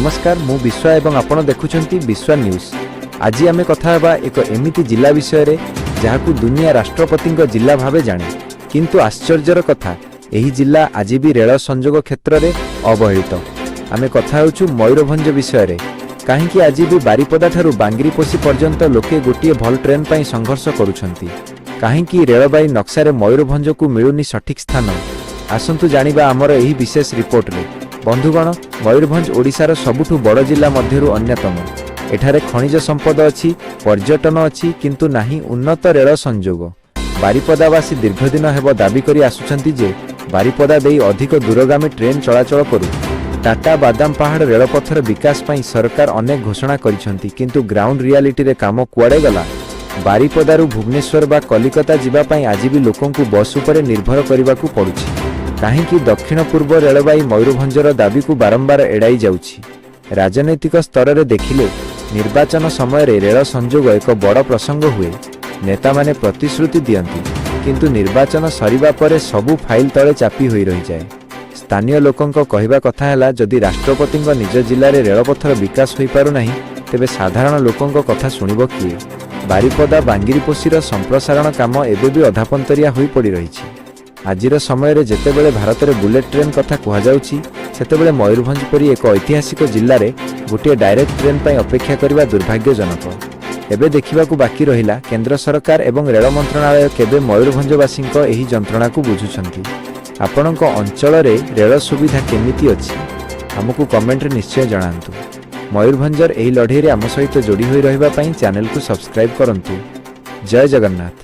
ନମସ୍କାର, ମୁଁ ବିଶ୍ୱା ଏବଂ ଆପଣ ଦେଖୁଛନ୍ତି ବିଶ୍ୱା ନ୍ୟୁଜ୍। ଆଜି ଆମେ କଥା ହେବା ଏକ ଏମିତି ଜିଲ୍ଲା ବିଷୟରେ, ଯାହାକୁ ଦୁନିଆ ରାଷ୍ଟ୍ରପତିଙ୍କ ଜିଲ୍ଲା ଭାବେ ଜାଣେ। କିନ୍ତୁ ଆଶ୍ଚର୍ଯ୍ୟର କଥା, ଏହି ଜିଲ୍ଲା ଆଜି ବି ରେଳ ସଂଯୋଗ କ୍ଷେତ୍ରରେ ଅବହେଳିତ। ଆମେ କଥା ହେଉଛୁ ମୟୂରଭଞ୍ଜ ବିଷୟରେ। କାହିଁକି ଆଜି ବି ବାରିପଦାଠାରୁ ବାଙ୍ଗିରିପୋଷି ପର୍ଯ୍ୟନ୍ତ ଲୋକେ ଗୋଟିଏ ଭଲ ଟ୍ରେନ୍ ପାଇଁ ସଂଘର୍ଷ କରୁଛନ୍ତି? କାହିଁକି ରେଳବାଇ ନକ୍ସାରେ ମୟୂରଭଞ୍ଜକୁ ମିଳୁନି ସଠିକ୍ ସ୍ଥାନ? ଆସନ୍ତୁ ଜାଣିବା ଆମର ଏହି ବିଶେଷ ରିପୋର୍ଟରେ। ବନ୍ଧୁଗଣ, ମୟୂରଭଞ୍ଜ ଓଡ଼ିଶାର ସବୁଠୁ ବଡ଼ ଜିଲ୍ଲା ମଧ୍ୟରୁ ଅନ୍ୟତମ। ଏଠାରେ ଖଣିଜ ସମ୍ପଦ ଅଛି, ପର୍ଯ୍ୟଟନ ଅଛି, କିନ୍ତୁ ନାହିଁ ଉନ୍ନତ ରେଳ ସଂଯୋଗ। ବାରିପଦାବାସୀ ଦୀର୍ଘଦିନ ହେବ ଦାବି କରି ଆସୁଛନ୍ତି ଯେ ବାରିପଦା ଦେଇ ଅଧିକ ଦୂରଗାମୀ ଟ୍ରେନ୍ ଚଳାଚଳ କରୁ। ଟାଟା ବାଦାମ ପାହାଡ଼ ରେଳପଥର ବିକାଶ ପାଇଁ ସରକାର ଅନେକ ଘୋଷଣା କରିଛନ୍ତି, କିନ୍ତୁ ଗ୍ରାଉଣ୍ଡ ରିଆଲିଟିରେ କାମ କୁଆଡ଼େ ଗଲା? ବାରିପଦାରୁ ଭୁବନେଶ୍ୱର ବା କଲିକତା ଯିବା ପାଇଁ ଆଜି ବି ଲୋକଙ୍କୁ ବସ୍ ଉପରେ ନିର୍ଭର କରିବାକୁ ପଡୁଛି। କାହିଁକି ଦକ୍ଷିଣ ପୂର୍ବ ରେଳବାଇ ମୟୂରଭଞ୍ଜର ଦାବିକୁ ବାରମ୍ବାର ଏଡ଼ାଇ ଯାଉଛି? ରାଜନୈତିକ ସ୍ତରରେ ଦେଖିଲେ, ନିର୍ବାଚନ ସମୟରେ ରେଳ ସଂଯୋଗ ଏକ ବଡ଼ ପ୍ରସଙ୍ଗ ହୁଏ। ନେତାମାନେ ପ୍ରତିଶ୍ରୁତି ଦିଅନ୍ତି, କିନ୍ତୁ ନିର୍ବାଚନ ସରିବା ପରେ ସବୁ ଫାଇଲ ତଳେ ଚାପି ହୋଇ ରହିଯାଏ। ସ୍ଥାନୀୟ ଲୋକଙ୍କ କହିବା କଥା ହେଲା, ଯଦି ରାଷ୍ଟ୍ରପତିଙ୍କ ନିଜ ଜିଲ୍ଲାରେ ରେଳପଥର ବିକାଶ ହୋଇପାରୁନାହିଁ, ତେବେ ସାଧାରଣ ଲୋକଙ୍କ କଥା ଶୁଣିବ କିଏ? ବାରିପଦା ବାଙ୍ଗିରିପୋଷିର ସମ୍ପ୍ରସାରଣ କାମ ଏବେ ବି ଅଧାପନ୍ତରିଆ ହୋଇ ପଡ଼ି ରହିଛି। ଆଜିର ସମୟରେ ଯେତେବେଳେ ଭାରତରେ ବୁଲେଟ୍ ଟ୍ରେନ୍ କଥା କୁହାଯାଉଛି, ସେତେବେଳେ ମୟୂରଭଞ୍ଜ ପରି ଏକ ଐତିହାସିକ ଜିଲ୍ଲାରେ ଗୋଟିଏ ଡାଇରେକ୍ଟ ଟ୍ରେନ୍ ପାଇଁ ଅପେକ୍ଷା କରିବା ଦୁର୍ଭାଗ୍ୟଜନକ। ଏବେ ଦେଖିବାକୁ ବାକି ରହିଲା, କେନ୍ଦ୍ର ସରକାର ଏବଂ ରେଳ ମନ୍ତ୍ରଣାଳୟ କେବେ ମୟୂରଭଞ୍ଜବାସୀଙ୍କ ଏହି ଯନ୍ତ୍ରଣାକୁ ବୁଝୁଛନ୍ତି। ଆପଣଙ୍କ ଅଞ୍ଚଳରେ ରେଳ ସୁବିଧା କେମିତି ଅଛି? ଆମକୁ କମେଣ୍ଟରେ ନିଶ୍ଚୟ ଜଣାନ୍ତୁ। ମୟୂରଭଞ୍ଜର ଏହି ଲଢ଼େଇରେ ଆମ ସହିତ ଯୋଡ଼ି ହୋଇ ରହିବା ପାଇଁ ଚ୍ୟାନେଲକୁ ସବସ୍କ୍ରାଇବ୍ କରନ୍ତୁ। ଜୟ ଜଗନ୍ନାଥ।